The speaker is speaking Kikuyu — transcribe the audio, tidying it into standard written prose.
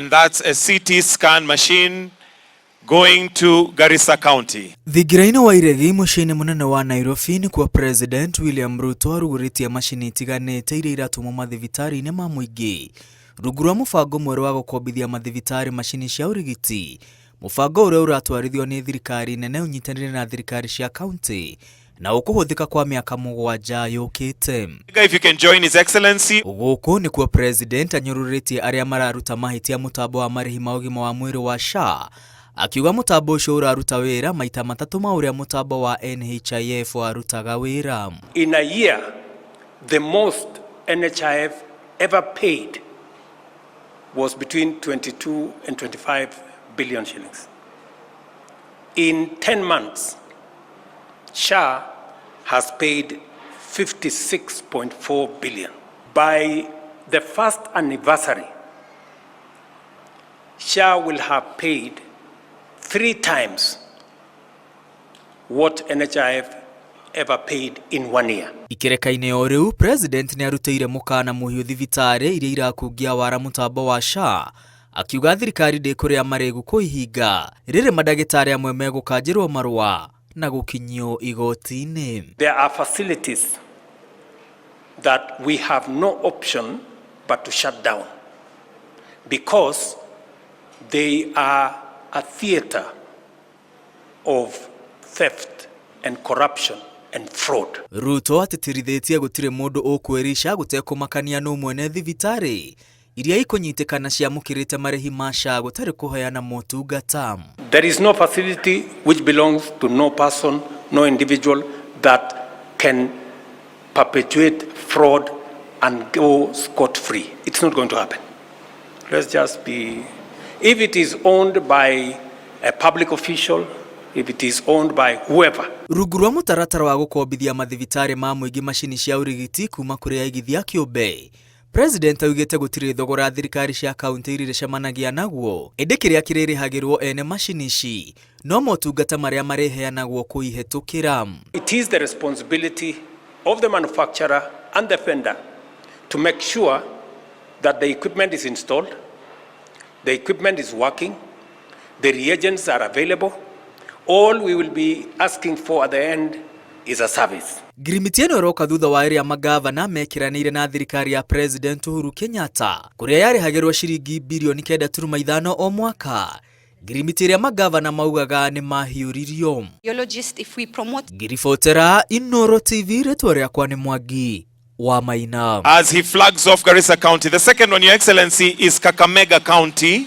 And that's a CT scan machine going to Garissa County. Thingira-inĩ wa iregi mũciĩ-inĩ mũnene wa Nairobi nĩkuo President William Ruto arugũrĩtie macini itiganĩte iria iratũmwo mathibitarĩ-inĩ ma mũingĩ rungu rwa mũbango mwerũ wa gũkombithia mathibitarĩ macini cia ũrigiti, mũbango ũrĩa ũratwarithio nĩ thirikari nene ũnyitanĩire na thirikari cia kaunti na ũkũhũthĩka kwa mĩaka 7 yũkĩte. If you can join His Excellency. Gũkũ nĩkuo President anyũrũrĩtie arĩa mararuta mahĩtia mũtambo wa marĩhi ma ũgima wa mwĩrĩ wa SHA, akiuga mũtambo ũcio ũraruta wĩra maita matatũ ma ũrĩa mũtambo wa NHIF warutaga wĩra. In a year, the most NHIF ever paid was between 22 and 25 billion shillings. In 10 months, SHA has paid 56.4 billion. By the first anniversary, SHA will have paid three times what NHIF ever paid in one year. Ikereka-inĩ o rĩu, President nĩ arutĩire mũkana mũhiũ thibitarĩ iria irakungia wara mũtambo wa SHA, akiuga thirikari ndĩkũrĩa marĩgu kũihinga rĩrĩ mandagĩtarĩ amwe megũkanjĩrwo marũa na gũkinyio igoti-inĩ. There are facilities that we have no option but to shut down because they are a theater of theft and corruption and fraud. Ruto atĩtĩrithĩtie gũtirĩ mũndũ ũkwĩrica gũtekũmakania nũ mwene thibitarĩ iria ikũnyitĩkana ciamũkĩrĩte marĩhi ma SHA gũtarĩ kũheana motungata. There is no facility which belongs to no person, no individual that can perpetuate fraud and go scot-free. It's not going to happen. Let's just be, if it is owned by a public official, if it is owned by whoever, Rungu rwa mũtaratara wa gũkombithia mathibitarĩ ma mũingĩ macini cia ũrigiti kuma kũrĩ aigithia kĩũmbe, President augĩte gũtirĩ thogora thirikari cia kaunti irĩcemanagia naguo, ĩndĩ kĩrĩa kĩrĩrĩhagĩrwo ene macini ici no motungata marĩa marĩheanagwo kũihetũkĩra. It is the responsibility of the manufacturer and the vendor to make sure that the equipment is installed, the equipment is working, the reagents are available. All we will be asking for at the end is a service. Ngirimiti ĩno ĩroka thutha wa ĩrĩa magavana mekĩranĩire na thirikari ya President Uhuru Kenyatta kũrĩa yarĩhagĩrwo ciringi birioni 9.5 o mwaka, ngirimiti ĩrĩa magavana maugaga nĩ mahiũririo. Biologist, if we promote Ngiribotera Inoro TV, rĩtwa rĩakwa nĩ Mwangi wa Maina. As he flags off Garissa County. The second one, Your Excellency, is Kakamega County.